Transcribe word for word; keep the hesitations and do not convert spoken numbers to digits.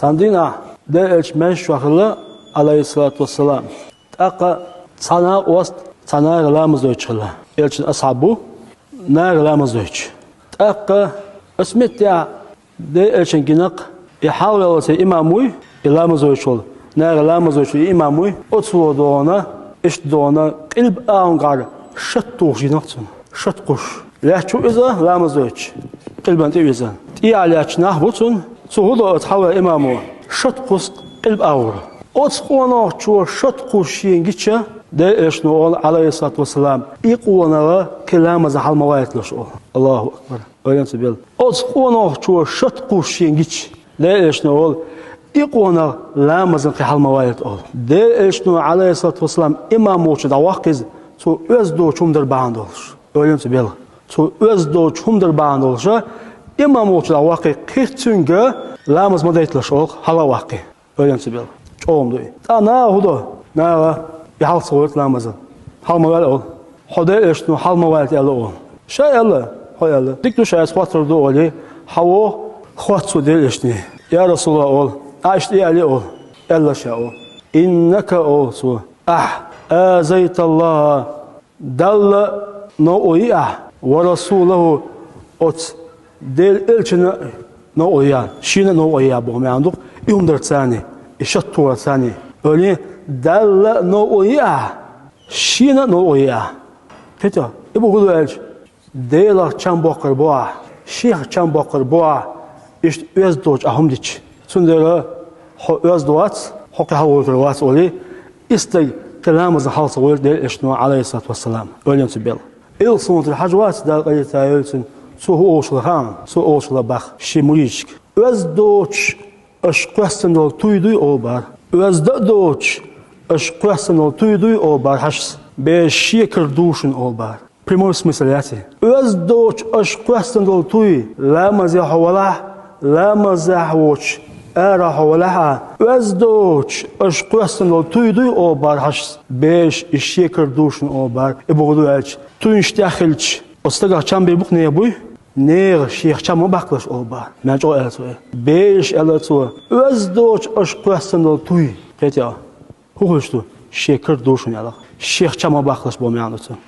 Цхьан дийнахь Делан Элча маьждиг чохь хилла, Ӏалайхиссалату вассалам. ТӀаккха цхьа накъост, цхьа нагӀа ламаз дойтуш хилла. Элчан асхьаб бу, нагӀа ламаз дойтуш. ТӀаккха оцу меттехь Делан Элчана гина-кх, и хьалаваьлла цхьа имам вуй, и ламаз дойтуш волу, нагӀа ламаз дойтуш и имам вуй, оцо догӀна, иштта догӀна, къилба агӀонгахьара шатта тухуш гина-кх цунна. Шатта кхуш. Лаьтташ ву иза ламаз дойтуш, къилбана тӀе а вирзина. ТӀехьа лаьтташ нах бу цунна, цо хӀун до оцу хьалаваьлла имамо? Шатта кхуссу къилба агӀор. Оцу къонахчо шатта кхуссуш шена гича, Делан Элчано олу, Ӏалайхиссалату вассалам, и къонах кхин ламаза хьала ма вайталаш олу. Аллаху акбар. Ойла ца белла. Оцу къонахчо шатта кхуссуш шена гича, Делан Элчано олу, и къонах ламазан кхин хьала ма вайта олу. Делан Элчано, Ӏалайхиссалату вассалам, имам волчу дӀаваккха иза, цо оьзда доцу хӀума дар бахьана долуш. Ойла ца белла. Цо оьзда доцу хӀума дар бахьана долуша, имам волчу дӀаваккхий, кхин цуьнга ламаз ма дайталаш олу, хьала а ваккхий. Ойла ца белла. ЧӀогӀа ма ду и. ТӀаккха наха хӀун до? Наха и хьала ца вайта ламаза. Хьала ма ваьлла олу. Хьо Делан Элчано хьала ма вайта аьлла олу. Ша аьлла, хьо аьлла. Дика ду ша, аса хоттур ду олий, хьан воху, хотту цо Делан Элчане. Я Расулаллах олу. Ӏайшата и аьлла олу. Аьлла ша олу. Иннака олу цо. Ахь, азайталлаха. Далла новкъа йи ахь, ва расулаху, оцу Делан Элчана новкъа йи ахь, шена новкъа йи ахь боху маьӀна ду-кх, и хӀума дарца, и шатта тухарца. Ойла, Далла новкъа йи ахь, шена новкъа йи ахь. Кхетий, и бохург хӀун ду аьлча, Делах чам боккхур бу ахь, шех чам боккхур бу ахь, иштта оьзда доцу ахь хӀума дича. Цундела хьо оьзда вац, хьо кхин хьала вайтур вац олий, и стаг кхин ламаза хьала ца вайта Делан Элчано, Ӏалайхиссалату вассалам, ойла ца белла. Ил суннатера хьажа вац, Дала къинхетам бойла цунна, цо хӀун олуш хилла хаьий, цо олуш хилла боху шен мурдашка. Оьзда доцуш аша кхоьссина долу туй дуй олу боху. Оьзда а доцуш аша кхоьссина долу туй дуй олу боху хьажа. Бераш шен кара ду шуна олу боху. Прямой смысл яц и. Оьзда доцуш аша кхоьссина долу туй, ламазе хьо валахь, ламазехь воцуш, ара хьо валахь а, оьзда доцуш аша кхоьссина долу туй дуй олу боху хьажа. Бераш и шен кара ду шуна олу боху. И бохург хӀун ду аьлча, туьйнаш тӀехь хилча, оцу стагах чам бийр бу-кх нехан буй? Нехан шех чам ма баккхалаш олу боху. МаьӀна чӀогӀа аьлла цо и. Бераш, аьлла цо, оьзда доцуш аша кхоьссина долу туй. Кхетий? ХӀун хуьлуш ду? Шен кара ду шуна аьлла. Шех чам ма баккхалаш боху маьӀна ду цуьнан.